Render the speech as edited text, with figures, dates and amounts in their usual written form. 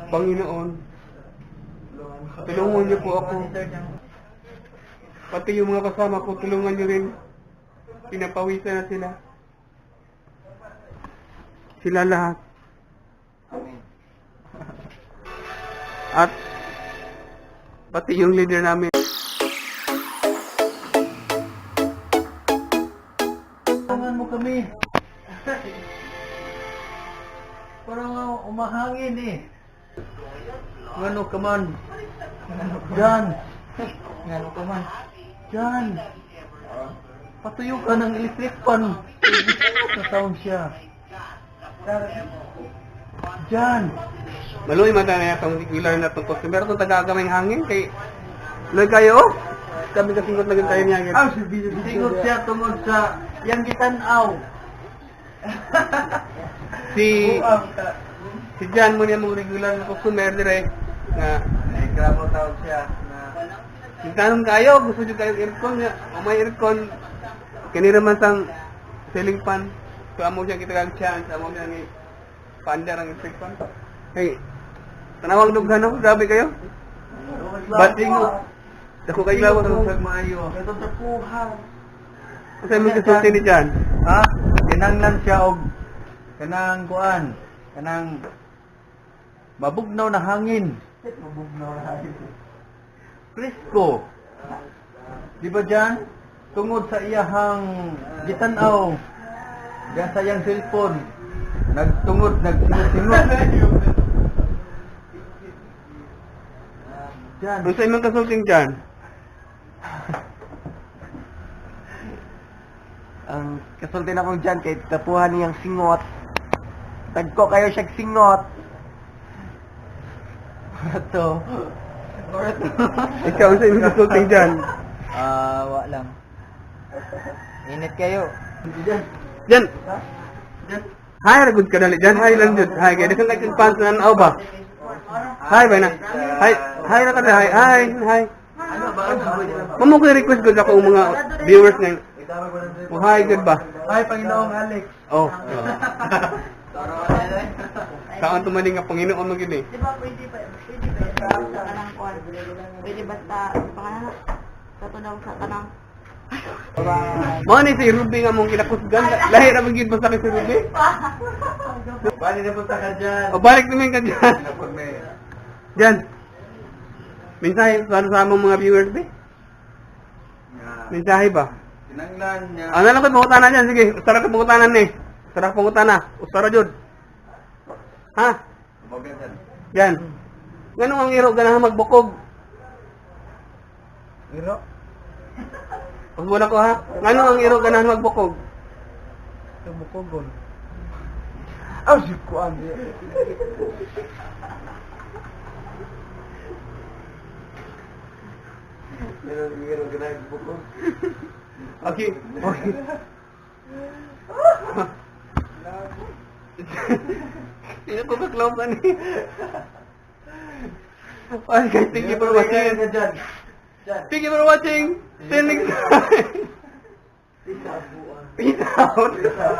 Panginoon, tulungan niyo po ako. Pati yung mga kasama ko, tulungan niyo rin. Pinapawisan na sila. Sila lahat. At pati yung leader namin. Tulungan mo kami. Parang umahangin eh. Ngano ka man? Jan. Ngano ka man? Jan. Patuyo ka ng electric fan. Sa taon siya. Jan. Maluy man na itong regular na itong customer. Itong tagagamay hangin kay Luy kayo, oh. Kami kasingot lang tayo niya. Ah, singot siya tungod sa yang gitan-aw. Si Buang ka. si Jan mo niya mong regular na customer dire na Reklamo tawag siya na tanong kayo, gusto niyo kayo aircon niya. O may aircon kini raman sang ceiling fan. So amo siya kita kang chance, amo siya ni paandar ang electric fan. Hey, tanawag dughan ako, grabe kayo. Ba't Dako kayo lawas Singot sa maayo. Katong tapuhan. Sa imong kasulti ni Jan. Ha? Kinanglan siya og kanang kuan, kanang mabugnaw na hangin. Mabugnaw na hangin. Presko. Di ba Jan? Tungod sa iyahang gitan-aw diyan sa iyang cellphone, nagtungod, nagsingot-singot. Jan, Unsa imong kasulti Jan? Ang kasulti na kong dyan, kay tapuhan niyang singot. Tagko kayo siyang singot. to. Ikaw, unsa imong kasulti Jan? Ah, wa lang. Init kayo. Jan, Jan, Jan. hi ra gud ka dali Jan, hi lang jud. Hi kay daghan kay fans na nanaw ba? Hi ba na? Hi, hi ra ka dali. Hi, hi, hi. Ano ba? Mamo ko request gud ako ang mga viewers nga. Oh, hi gud ba? Hi, Panginoong Alex. Oh. Saan tumaling nga Panginoon mo gid eh. Di ba pwede ba sa kanang kuan? Pwede ba sa pangalan sa tunaw sa kanang Mao ni si Ruby nga mong kinakusgan. Lahi ra man gid basta kay si Ruby. Bali na punta ka dyan. O balik naman ka dyan. Napag may... Dyan. Mensahe para sa among mga viewers be. Nga. Mensahe ba? Kinanglan niya. Ano lang ko'y pangutana dyan? Sige, usara ko pangutana ni. Usara ko pangutana. Usara jud. Ha? Tumagal dyan. Yan. Ganun ang iro ganahan magbukog. Iro? Wala ko ha. Ngano ang iro ganahan magbukog? Tumukogon. Ah, si Kuan. Pero iro ganahan bukog. Okay. Okay. Hindi ko ka-close ani. Okay guys, thank you for watching. Dyan. Thank you for watching. See you next time. Peace out. Peace out.